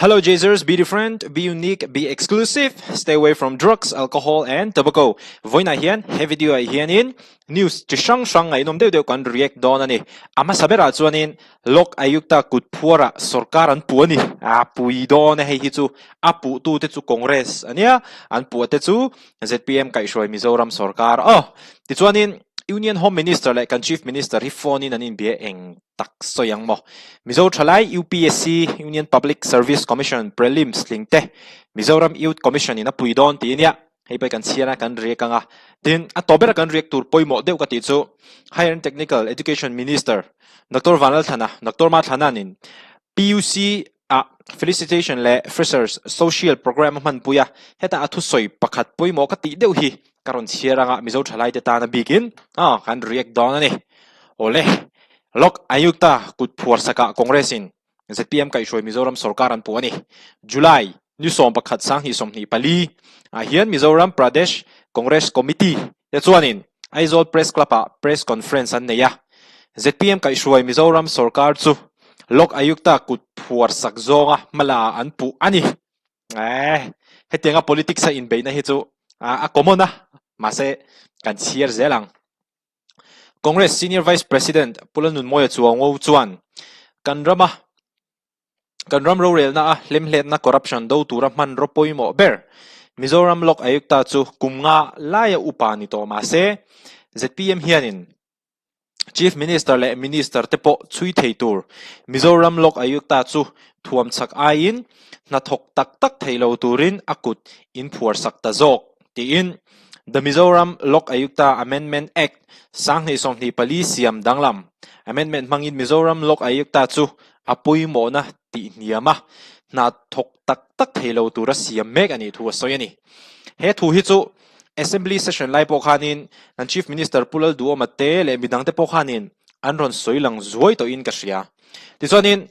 Hello Jazers, be different, be unique, be exclusive, stay away from drugs, alcohol and tobacco. Vawiinah hian he video ah hianin news chi hrang hrang ngaihnawm deuh deuh kan react dawn a ni. A hmasa berah chuanin Lok Ayukta kut phuarah sorkar an puh a ni. A pui dawn e hei hi chu a puhtute chu Congress a nia, an puahte chu ZPM kaihhruai Mizoram sorkar aw. Tichuanin Union Home Minister leh kan Chief Minister hi phone in an inbia eng tak sawi ang maw? Mizo thalai UPSC, Union Public Service Commission, Prelims tling te Mizoram Youth Commission in a pui dawn tih ania hei pawh kan chhiar a kan riak ang a. Tin, a tawp bera kan riak tur pawimawh deuh ka tih chu Higher and Technical Education Minister Doctor Vanlalthlana, Doctor Mathlana'n PUC ah Felicitation leh Freshers Social Programme a hmanpui a, heta a thusawi pakhat pawimawh ka tih deuh hi ka rawn chhiar anga Mizo thalai te tana bikin kan react dawn a ni. Awle, Lok Ayukta kut phuar sakah Congress in zpm kaihhruai Mizoram sorkar an puh a ni. July ni 11 2024 ah hian Mizoram Pradesh Congress Committee te chuanin Aizawl Press Club ah Press Conference an nei a. Zpm kaihhruai Mizoram sorkar chu Lok Ayukta kut phuar sak zawnga hmala an puh a ni. Eh, hetianga politics a inbeihna hi chu a common a, mahse kan chhiar zel ang. Congress Senior Vice President Pu Lalnunmawia Chuango chuan kan rama kan ram rorelna a hlemhletna corruption do tura hmanraw pawimawh ber Mizoram Lok Ayukta chu kum nga laia upa ni tawh mahse zpm hianin Chief Minister leh Minister te pawh chhui thei tur Mizoram Lok Ayukta chu thuam chak aiin hnathawk tak tak thei lo turin a kut in phuar sak ta zawk tiin The Mizoram Lok Ayukta Amendment Act 2024 siam danglam amendment hmangin Mizoram Lok Ayukta chu a pawimawhna tihhniam a, hna thawk tak tak thei lo tura siam mek a nih thu a sawi a ni. He thu hi chu Assembly session lai pawh khanin kan Chief Minister Pu Lalduhawma te leh midangte pawh khanin an rawn sawi lang zuai tawhin ka hria. Tichuanin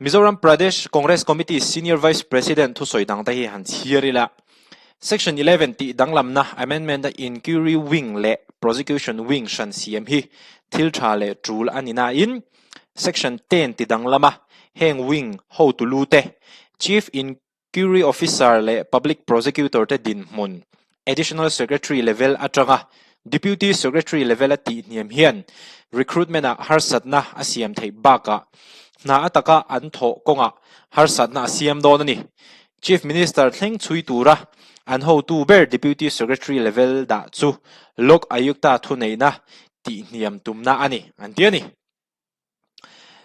Mizoram Pradesh Congress Committee Senior Vice President thusawi dangte hi han chhiar ila. Section 11 tih danglamna amendment a Inquiry Wing leh Prosecution Wing hran siam hi thil tha leh tul a ni nain Section 10 ti danglama heng wing hotu lu te Chief Inquiry Officer leh Public Prosecutor te dinhmun Additional Secretary level atanga Deputy Secretary level a tihhniam hian recruitment ah harsatna a siam theih bakah hna ataka an thawh kawngah harsatna a siam dawn a ni. Chief Minister thleng chhui tura an hotu ber Deputy Secretary level dah chu Lok Ayukta thuneihna tihhniam tumna a ni, an ti a ni.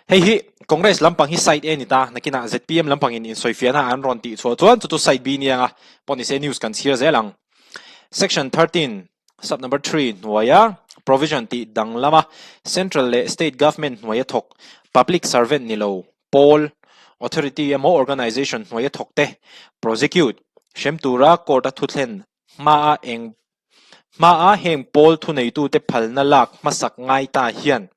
Hei hi Congress lampang hi side A ni ta, nakinah zpm lampangin insawifiahna an rawn tih chhuah chuan chu chu side B ni anga pawh nise news kan chhiar zel ang. Section 13 sub number 3 hnuaia provision tih danglama Central leh State Government hnuaia thawk public servant ni lo pawl, authority emaw organisation hnuaia thawk te prosecute hrem tura court a thuthlen hmaa eng Hmaa heng pawl thuneitute phalna lak hmasak ngai ta hian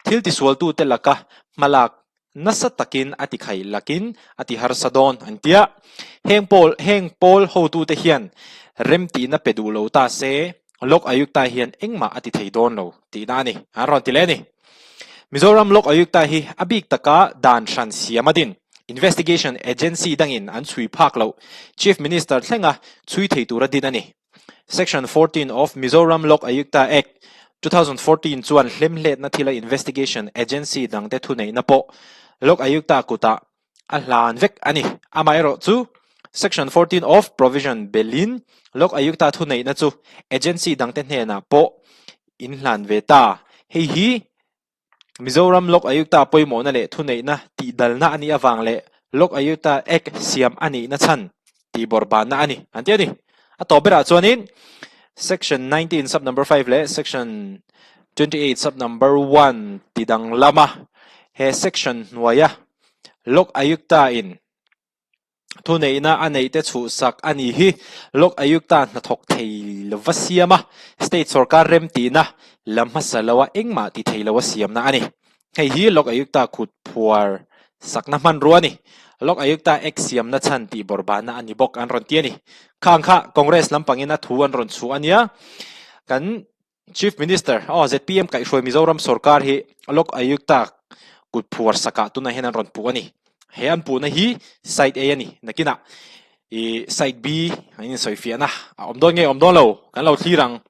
thil tisualtute laka hmalak nasa takin a tikhai lakin a ti harsa dawn an ti a. Heng pawl heng pawl hotute hian remtihna pe duh lo ta se Lok Ayukta hian engmah a ti thei dawn lo tihna a ni, an rawn ti leh a ni. Mizoram Lok Ayukta hi a bik taka dan hran siam a din. Investigation Agency dangin an chhui phak loh Chief Minister thlenga chhui thei tura din a ni. Section 14 of Mizoram Lok Ayukta Act, 2014 chuan hlemhletna thila investigation agency dangte thuneihna pawh Lok Ayukta kutah a hlan vek a ni. Amaherawh chu Section 14 of Provision belin Lok Ayukta thuneihna chu agency dangte hnenah pawh inhlan ve ta. Hei hi Mizoram Lok Ayukta pawimawhna leh thuneihna tihdalna a nih avang leh Lok Ayukta Act siam a nihna chhan tihbawrhbanna a ni, an ti a ni. A tawp berah chuanin Section 19 sub number 5 leh Section 28 sub number 1 ti danglama he section hnuaia Lok Ayukta in Thuneihna a neihte chhuhsak a nih hi Lok Ayukta hnathawk thei lova siam a, state sorkar remtihna la hmasa loa engmah ti thei loa siamna a ni. Hei hi Lok Ayukta khut phuar sakna hmanrua a ni. Lok Ayukta Act siamna chhan tih bawrhbahna a ni bawk an rawn ti a ni. Khang kha Congress lampangin a thu an rawn chhuah a nia. Kan Chief Minister, aw zpm kaihhruai Mizoram sorkar hi Lok Ayukta kut phuar sakah tunah hian an rawn puh a ni. He an puhna hi side A a ni. Nakinah i side B an insawifiahna a awm dawn nge awm dawn lo kan lo thlir ang.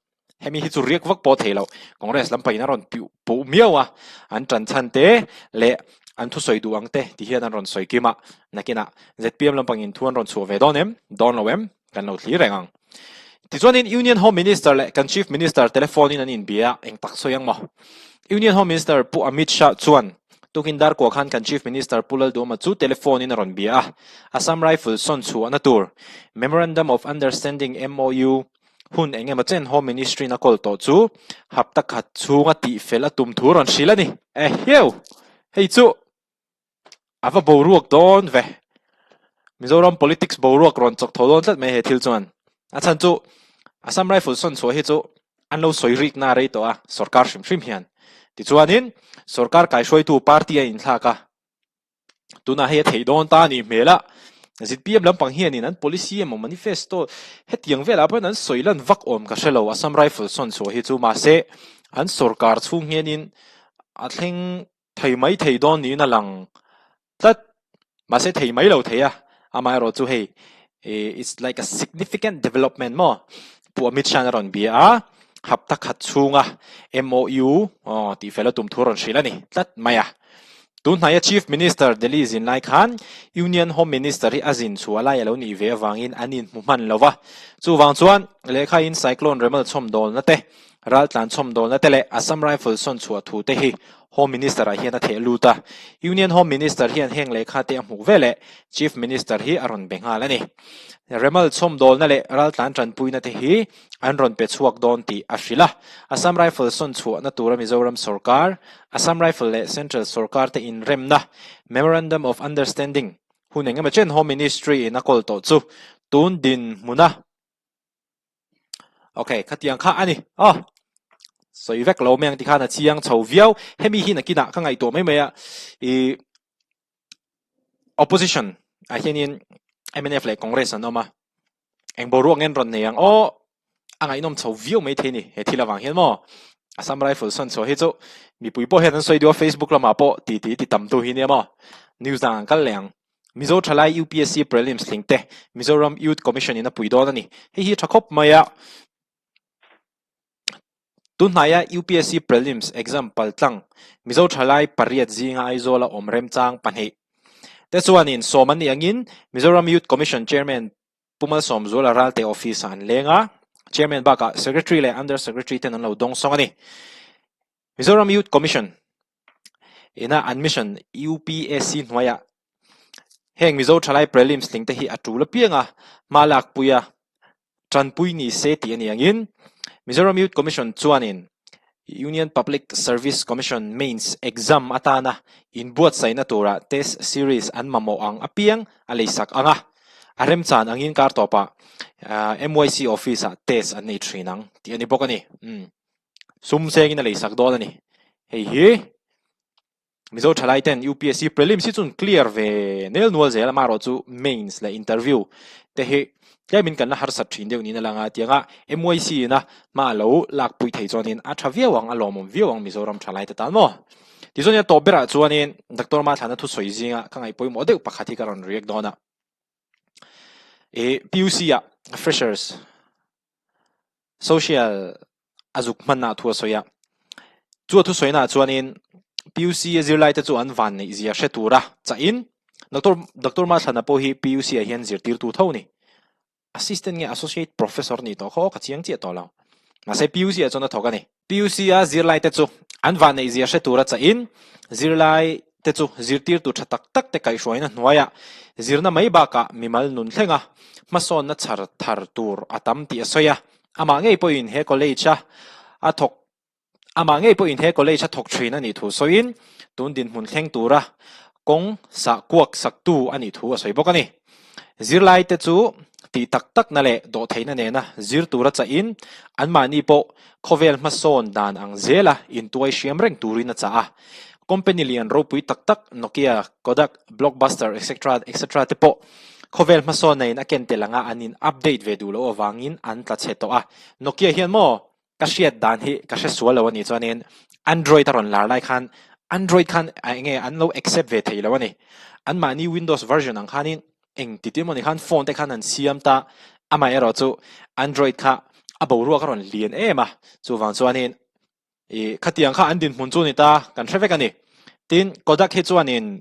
Hemi hi chu riak vak pawh thei lo. Congress lampangin a rawn puh miau a, an tan chhan te leh an thusawi duh ang te ti hian an rawn sawi kim a. Nakinah zpm lampangin thu an rawn chhuah ve dawn em? Dawn lo em? Kan lo thlir reng ang. Tichuanin Union Home Minister leh kan Chief Minister telephone in an inbia a, eng tak sawi ang maw? Union Home Minister Pu Amit Shah chuan tukin darkua khan kan Chief Minister Pu Lalduhoma chu telephone in a rawn bia a, Assam Rifle sawn chhuahna tur Memorandum of Understanding, MOU, hun eng emaw chen Home Ministry in a kawl tawh chu hapta khat chhunga tihfel a tum thu rawn hrilh a ni. Ehiau! Hei chu A va boruak dawn ve. Mizoram politics boruak rawn chawk tho dawn tlat mai he thil chuan. A chhan chu Assam Rifle sawn chhuah hi chu an lo sawi rik na rei tawh a sorkar hrim hrim hian. Tichuanin sorkar kaihruaitu party a inthlak a, tunah hei a theih dawn ta a nih hmel a, zpm lampang hianin an policy emaw manifesto hetiang velah pawhin an sawi lan vak awm ka hre lo Assam Rifle sawn chhuah hi chu mahse an sorkar chhung hianin a thleng Thei mai thei dawn niin a lang tlat. Mahse thei mai lo thei a, amaherawh chu hei it's like a significant development maw? Pu Amit Shah-in a rawn bia a, hapta khat chhunga MOU tih fel a tum thu a rawn hrilh a ni tlat mai a. Tun hnaia Chief Minister Delhi zin lai khan Union Home Minister hi a zin chhuah lai a lo nih ve avangin an inhmu hman lo va. Chuvang chuan lehkhain Cyclone Remal chhawmdawlna te Raltlan chhawmdawlna te leh Assam Rifle sawn chhuah thu te hi Home Minister ah hian a theh lut a. Union Home Minister hian heng lehkha te a hmuh veleh Chief Minister hi a rawn be nghal a ni. Remal chhawmdawlna leh raltlan tanpuina te hi an rawn pe chhuak dawn tih a hrilh a. Assam Rifle sawn chhuahna tura Mizoram sawrkar, Assam Rifle leh Central sawrkar te inremna, Memorandum of Understanding, hun engemaw chen Home Ministry in a kawl tawh chu tun dinhmuna Ok, khatiang kha a ni. Aw, sawi vek lo mai ang tikhan a chiang chho viau. Hemi hi nakinah ka ngaihtuah mai mai a, i opposition ah hianin mnf leh Congress an awm a, eng boruak nge an rawn nei ang aw, a ngaihnawm chho viau mai thei a ni he thil avang hian maw. Assam Rifle sawn chhuah hi chu mipui pawh hian an sawi duh a, Facebook lamah pawh ti ti ti tam tu hi nia maw. News dang an kal leh ang. Mizo thalai UPSC Prelims tling te Mizoram Youth Commission in a pui dawn a ni. Hei hi tha khawp mai a. Tunhnaia UPSC Prelims exam paltlang Mizo thalai pariat zinga Aizawla awm remchang pahnih te chuanin sawm an nih angin Mizoram Youth Commission Chairman Pu Malsawmzuala Ralte Office ah an leng a, Chairman bakah Secretary leh Under Secretary ten an lo dawngsawng a ni. Mizoram Youth Commission ina an mission UPSC hnuaiah heng Mizo thalai prelims tling te hi a tul apiang a, hma lakpui a, tanpui ni se tih a ni angin Mizoram Youth Commission chuanin Union Public Service Commission Mains exam atana inbuatsaihna tura test series an mamawh ang apiang a leisak ang a, a remchan angin kar tawpah MYC office-ah test an nei thin ang tih a ni bawk a ni. Sum sengin a leisak dawn a ni. Hei hi Mizo thalai ten UPSC prelims hi chun clear ve nel nual zel amaherawh chu mains leh interview te hi tlemin kan la harsat thin deuh niin a lang a, tianga MYC ina hma a lo lakpui thei chuanin a tha viau ang, a lawmawm viau ang Mizoram thalai te tan maw. Tichuan a tawp berah chuanin Doctor Mathlana thusawi zinga ka ngaihpawimawh deuh pakhat hi ka rawn react dawn a. I PUC ah freshers Social a zuk hmanna thu a sawi a. Chu a thusawi-naah chuanin PUC a zirlaite chu an van neih zia hre tura chahin Doctor Doctor Mathlana pawh hi PUC ah hian zirtirtu tho a ni. Assistant nge Associate Professor nih tawh kha aw ka chiang chiah tawh lo. Mahse PUC ah chuan a thawk a ni. PUC a zirlaite chu an van neih zia hre tura chahin zirlai te chu zirtirtu tha tak tak te kaihhruaina hnuaiah zirna mai bakah mimal nun thlenga hmasawnna chhar thar tur a tam tih a sawi a. Amah ngei pawhin he college a a thawk Amah ngei pawhin he college a thawk thin a nih thu sawiin tun dinhmun thleng tura kawng sah kuak saktu a nih thu a sawi bawk a ni. Zirlaite chu tih tak takna leh dawhtheihna nena zir tura chahin anmahni pawh khawvel hmasawn dan ang zela intuai hriam reng turin a chah a. Company lian ropui tak tak Nokia, Kodak, Blockbuster etc etc te pawh khawvel hmasawnna in a ken tel anga an in update ve duh loh avangin an tla chhe tawh a. Nokia hian maw ka hriat dan hi ka hre sual lo a nih chuanin Android a rawn lar lai khan. Android khan eng nge an lo accept ve thei lo a ni. Anmahni Windows version ang khanin eng ti emaw ni khan phone te khan an siam ta, amaherawh chu Android kha a boruak a rawn lian em a, chuvang chuanin ih khatiang kha an dinhmun chu ni ta kan hre vek a ni. Tin, Kodak hi chuanin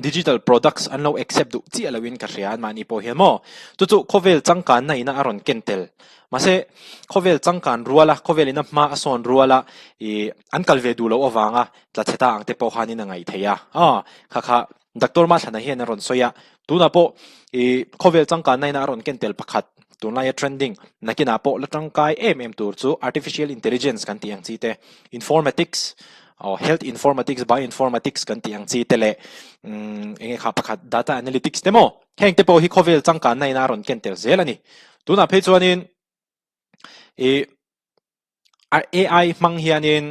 digital products an lo accept duh chiah loin ka hria anmahni pawh hian maw. Chu chu khawvel changkanna ina a rawn ken tel. Mahse, khawvel changkan ruala, khawvel ina hma a sawn ruala ih an kal ve duh loh avanga tla chhe ta ang te pawh khanin a ngaih theih a. Aw, kha kha Doctor Mathlana hian a rawn sawi a, tunah pawh ih khawvel changkanna ina a rawn ken tel pakhat tunlaia trending nakinah pawh la tangkai em em tur chu artificial intelligence kan tih ang chi te, informatics, aw health informatics, bioinformatics kan tih ang chi te leh umm eng nge kha pakhat data analytics te maw heng te pawh hi khawvel changkanna ina a rawn ken tel zel a ni. Tunah phei chuanin ih AI hmang hianin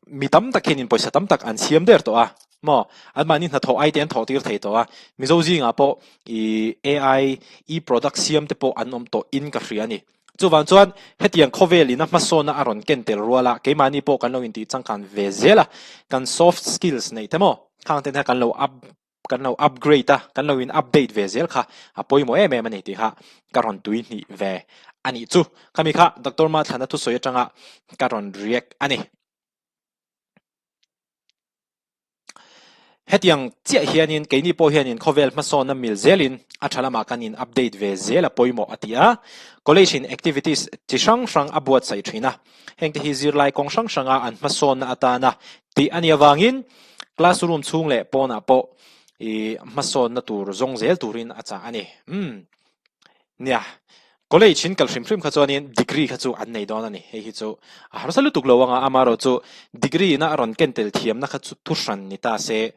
mi tam tak hianin pawisa tam tak an siam der tawh a maw anmahni hnathawh ai te an thawh tir thei tawh a Mizo zingah pawh ih AI e-product siam te pawh an awm tawh in ka hria a ni. Chuvang chuan hetiang khawvel ina hmasawnna a rawn ken tel rual a keimahni pawh kan lo intih changkan ve zel a kan soft skills neih te maw khang te kha kan lo up kan lo upgrade a, kan lo in update ve zel kha a pawimawh em em a ni tih kha ka rawn tui hnih ve a nih chu. Khami kha Doctor Mathlana thusawi atanga ka rawn react a ni. Hetiang chiah hianin keini pawh hianin khawvel hmasawnna mil zelin a tha lamah kan in update ve zel a pawimawh a ti a. College in activities chi hrang hrang a buatsaih thin a. Hengte hi zirlai kawng hrang hranga an hmasawnna atana tih a nih avangin classroom chhung leh pawnah pawh ih hmasawnna tur zawng zel turin a chah a ni. Umm. Nia, college in kal hrim hrim kha chuanin degree kha chu an nei dawn a ni. Hei hi chu a harsa lutuk lo anga amaherawh chu degree ina a rawn ken tel thiamna kha chu thuhran ni ta se.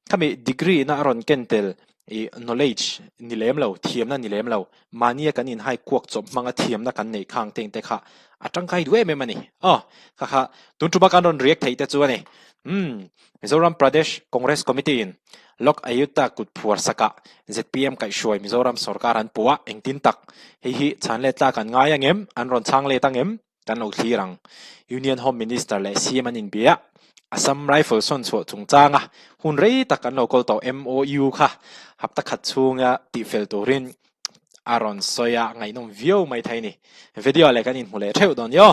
Khami degree ina a rawn ken tel ih knowledge ni lem lo, thiamna ni lem lo, mahnia kan inhai kuak chawp hmanga thiamna kan neih khang teng te kha a tangkai duh em em a ni. Aw, kha kha tun tuma kan rawn react theih te chu a ni. Umm, Mizoram Pradesh Congress Committee in Lok Ayukta kut phuar sakah zpm kaihhruai Mizoram sorkar an puh a, engtin tak hei hi chhan let tlak an ngai angem, an rawn chhang let angem? Kan lo thlir ang. Union Home Minister leh CM an inbia a, Assam Rifle sawn chhuah chungchanga hun rei tak an lo kawl tawh MOU kha hapta khat chhunga tihfel turin a rawn sawi a, ngaihnawm viau mai thei a ni. Video leh kan inhmu leh theuh dawn nia.